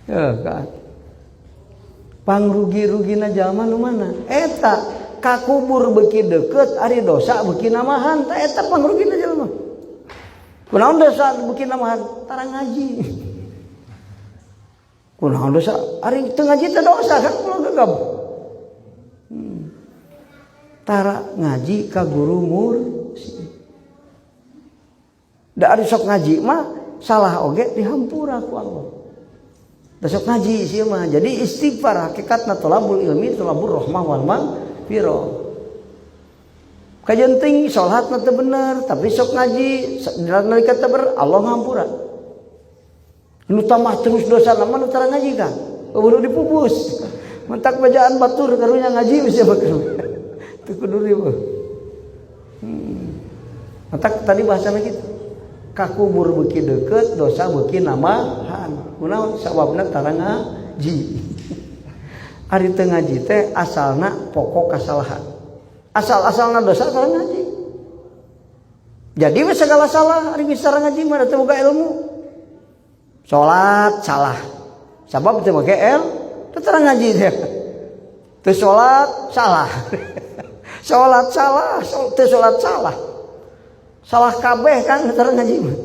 Ya kan. Pangrugi-rugina jalma nu mana? Eta ka kubur beuki deukeut, ari dosa beuki nambahan, tah eta pangrugina jalma. Kunaon dosa beuki nambahan? Tara ngaji. Kunaon dosa? Ari teu ngaji teh dosa kan ulah gegab. Tara ngaji ka guru mursyid. Da ari sok ngaji mah salah oge dihampura ku Allah. Da sok ngaji sih mah. Jadi istighfar hakikatna tolabul ilmi tolabur rahmah wal maghfirah. Kajenting salatna teu bener, tapi sok ngaji nalika teu bener Allah ngampura. Nu tambah terus dosa mah nu tara ngaji kan. Kudu dipupus. Mentak bejaan batur karunya ngaji bisa bakal. Teu kudu ribu. Mentak tadi bahasana gitu. Ka kubur beuki deukeut, dosa beuki nambahan. Kunaon sababna tara ngaji. Ari teu ngaji teh asalna pokok kasalahan. Asal-asalna dosa tara ngaji. Jadi we segala salah ari geus tara ngaji mah teu boga ilmu. Salat salah. Sabab teu make el, teu tara ngaji teh. Teu salat salah. Salat salah, teu salat salah. Salah kabeh kan tara ngaji mah.